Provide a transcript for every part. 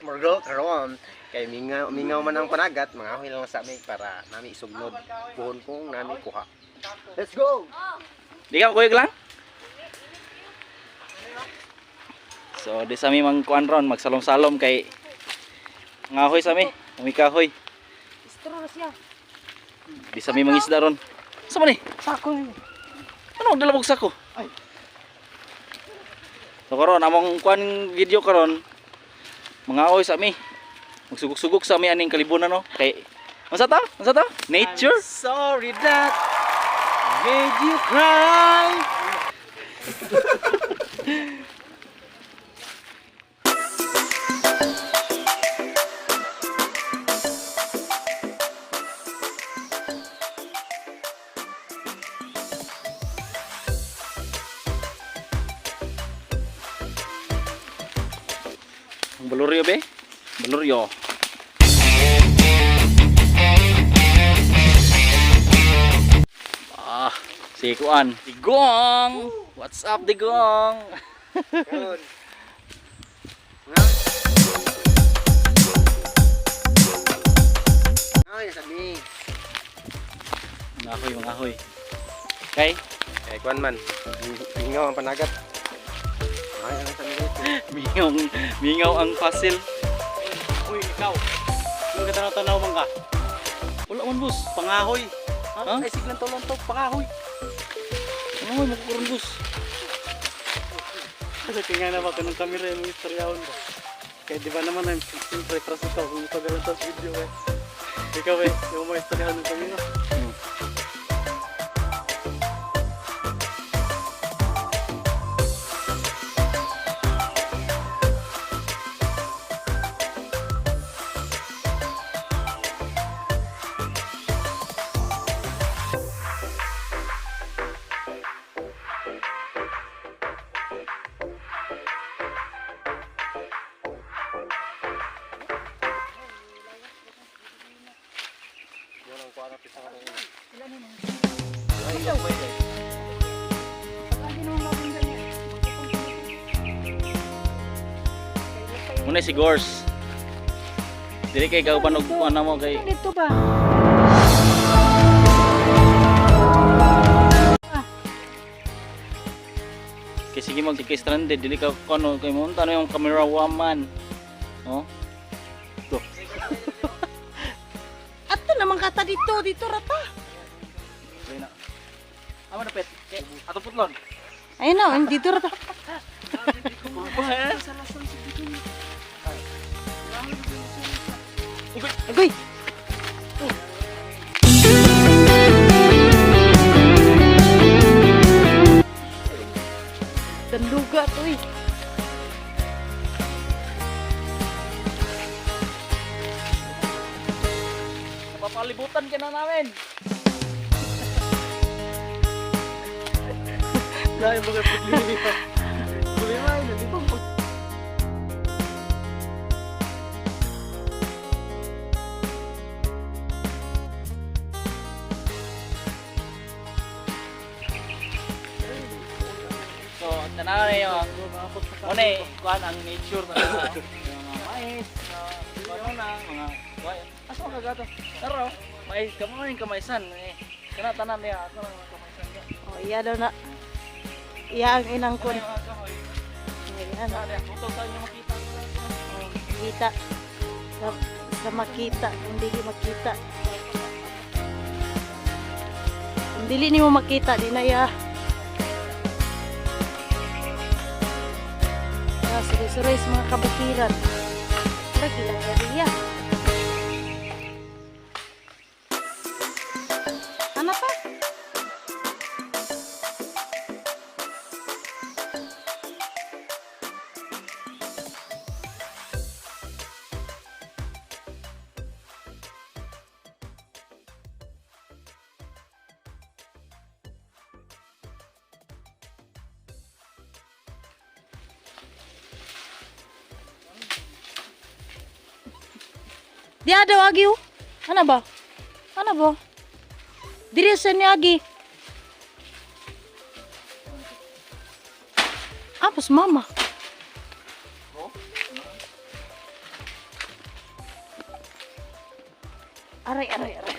Morgo karon kay mingaw mingaw man ang panagat, mga ahoy lang sa mi para nami isugnod puhon kung nami kuha. Let's go. Di ka kuyog lang? So di sa mi mangkuan ron, magsalom-salom kay ngahoy sa mi, umikahoy. Istro na siya. Di sa mi mangisda ron. Sa man ni? Sako. Ano ang dalawang sako? Ay. So karon among kuan video karon mga oy sa mi. Magsugok-sugok sa mi aning kalibunan, no. Kay unsa ta? Unsa ta? Nature. I'm sorry that made you cry. Ang baluryo be? Baluryo. Ah, si Kuan. Digong! What's up, Digong? Karon. Ay, sa mi. Mga ahoy, mga ahoy. Kay, Eh, kuan man. Mingaw ang panagat. Ay, ano sa mi dito? mingaw, mingaw ang fossil. Uy, ikaw. Yung katanaw-tanaw man ka. Wala man, boss. Pangahoy. Ha? Ha? Ay, siglang tolong to. Pangahoy. Ano mo, makukuron, boss. Kasi tingnan na ba kanang kamera yung istoryahon ba? Kaya di ba naman, I'm siyempre trust ikaw kung ipagalan sa video eh. Ikaw eh, yung mga istoryahan ng kamera. Muna si Gors. Dili kay kauban og kuan na mo kay Dito ba? kay sige mag kay stranded dili ka kuno kay mo ano yung camera woman. Oh. To. Ato naman kata dito, dito rata. Dili na. Amo na pet. Kay ato putlon. Ayun na, dito rata. Agoy. Danduga to eh. Napapalibutan ka na namin. Dahil mga problema. Problema ay nandito. So, tanaw na yung muna eh, kuan ang nature na na. Yung mga mais, kuan na, mga kuan. Asa ka gato? Taro, mais kamo yung kamaisan eh. Kana tanan niya, ato ang mga kamaisan niya. Oh, iya daw na. Iya ang inang kun. Ano yung mga kahoy? Ayan. Ano, ito sa inyo makita. Oh, kita. Sa makita, kung dili makita. Kung dili nimo makita, di na iya. Ah, suroy-suroy sa mga kabukiran. Lagi lang area. Ano pa? Di daw agi oh. Ano ba? Ano ba? Diri sa ni agi. Apos mama. Aray, aray, aray.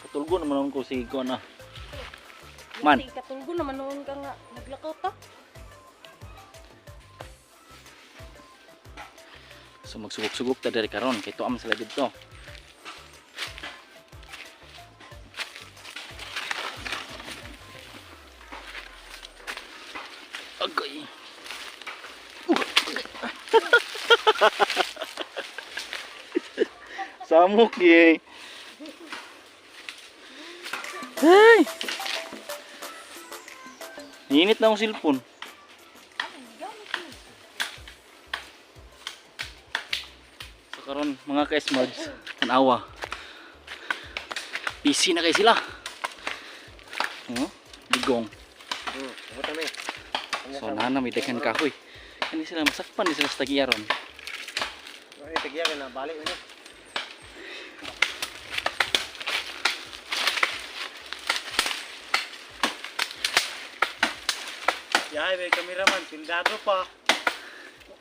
Katulgo naman ko si ko na. Man. Sige, katulgo naman noon ka nga. Naglakaw ta. So magsugok-sugok ta diri karon kay tuam sila didto. Agay. Samok ye. Hey. Ninit na akong cellphone. So karon mga ka-smarts, tanawa. Busy na kay sila. Oh, ligong. Buta mi. So nana may daghan kahoy. Kani sila masakpan ni sila sa tagiya ron. Ay, tagiya ka na balik mo. Yahay, may kameraman, sundado pa.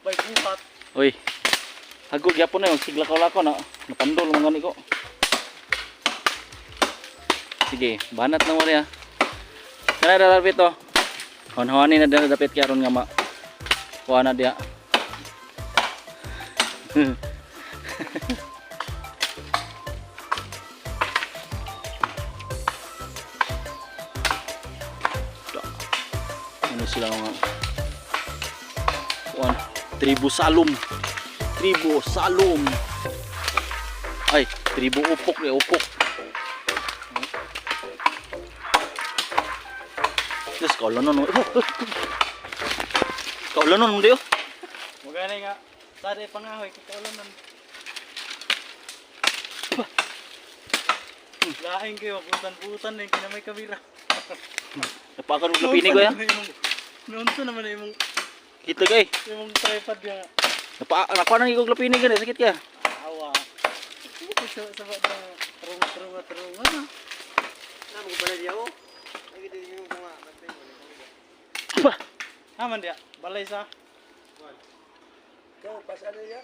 May buhat. Oy. Hago gyapon na yung siglakaw-lakaw na. Napandol mga gani ko. Sige, banat na mo niya. Kana ra dapit to. Honhoni na dira dapit karon nga ma. Kuha na diya. Ano sila mga kuan Tribu Salum. Tribu Salum. Ay, tribu Upok eh, Upok. Diyos, kaulanon. Kaulanon mo diyo. Magana nga. Sada pangahoy, kikaulanan. Laing kayo, butan-butan din, kinamay kamera. Napakan og lapini ko ya. Noon to naman imong Kita kay. imong tripod nga. Napa nakuha nang ikog lapini gani sakit ka. Awa. Sa sa ba tarunga tarunga tarunga na. Na mo pa diya oh. Ay gid yung mga bantay mo. Ba, Aman dia, balay sa. Ikaw pas ano ya?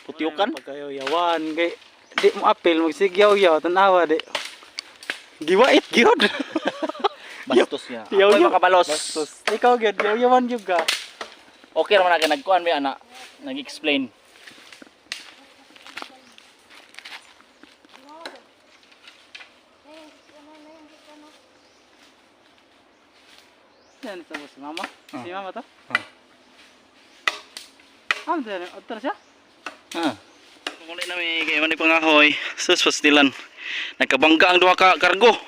putiyukan. Pagkayo yawan kay di mo apil magsigyaw yaw tanawa di. Giwait gyud. Bastos niya. Yaw, Ako'y yaw. makabalos. Bastos. Ikaw gyud yaw yawan gyud ka. Okay raman na nagkuan may ana. Nag-explain. Yan sa si mama. Si mama to. Ah. Am dia, otor siya. Ha. Muli na mi kay man pangahoy. Sus pastilan. Nagkabangga ang duha ka kargo.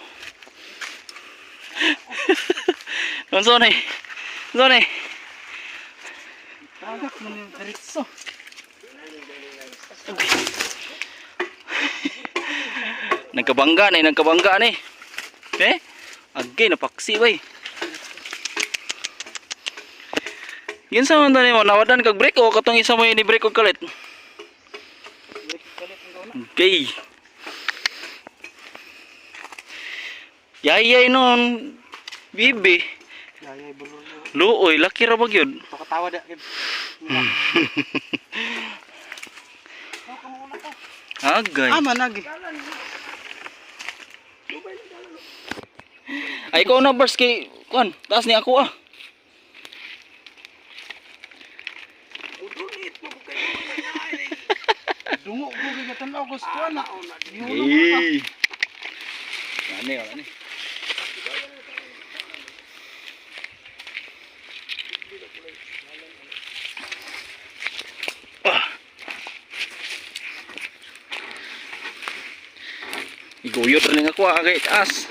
Unsa ni? Unsa ni? Tagak man yung diretso. Nagkabangga ni, nagkabangga ni. Eh? Agay napaksi bay. Yun sa man tani mo nawadan kag break o katong isa mo ni break og kalit. Okay. Yayay noon, bibi. Yayay bulo. Luoy, laki ra ba gyud? Pakatawa da kay. Agay. Aman agi. Ay ikaw na bars kay kuan, taas ni ako ah. Dungo ko kay katanaw ko sa kuan na. Hey. Wala ni, wala ni. Ah. Iguyot rin ako ah, kay taas.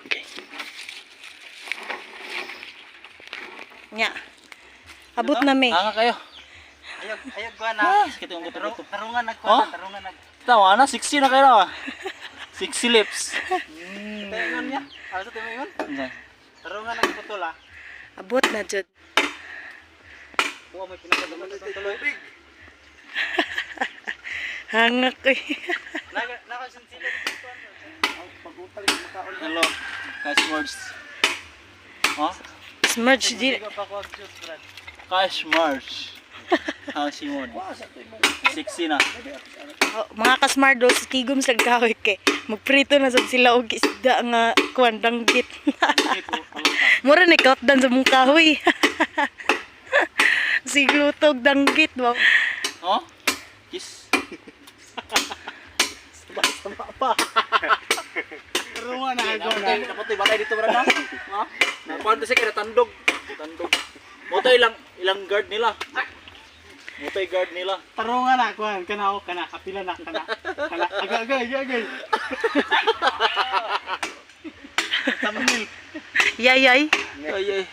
Okay. Nya. Abot na mi. Anga kayo. Ayog ayog kuan na. Sakit yung guto. Tarungan nag Oh? kuan, tarungan nag. Tawa na, 60 na kayo na. Sexy lips. Tingon niya. Ano sa tingon? Tarungan ang putol ah. Abot na jud. Kuha mo pinakadaman sa tuloy. Hangak eh. Nakasinsilan dito. Pagutang makaon. Hello. Cash words. Oh? Smudge di. Cash merge. Ang singon. Sexy na. Oh, mga kasmardo sa Tigom sa kahoy kay magprito na sad sila og isda nga kuan danggit. Mura ni kautdan sa mong kahoy. Siglutog danggit ba. Oh? Kiss. Tarungan na ako na. Dapat balay dito brad ha. Ha? Nakuan kasi kay tandog. Tandog. Moto ilang ilang guard nila. Moto guard nila. Tarungan na kuan kana o kana kapila na kana. Kana agay agay agay agay. Thumbnail. Yayay. Ay ay.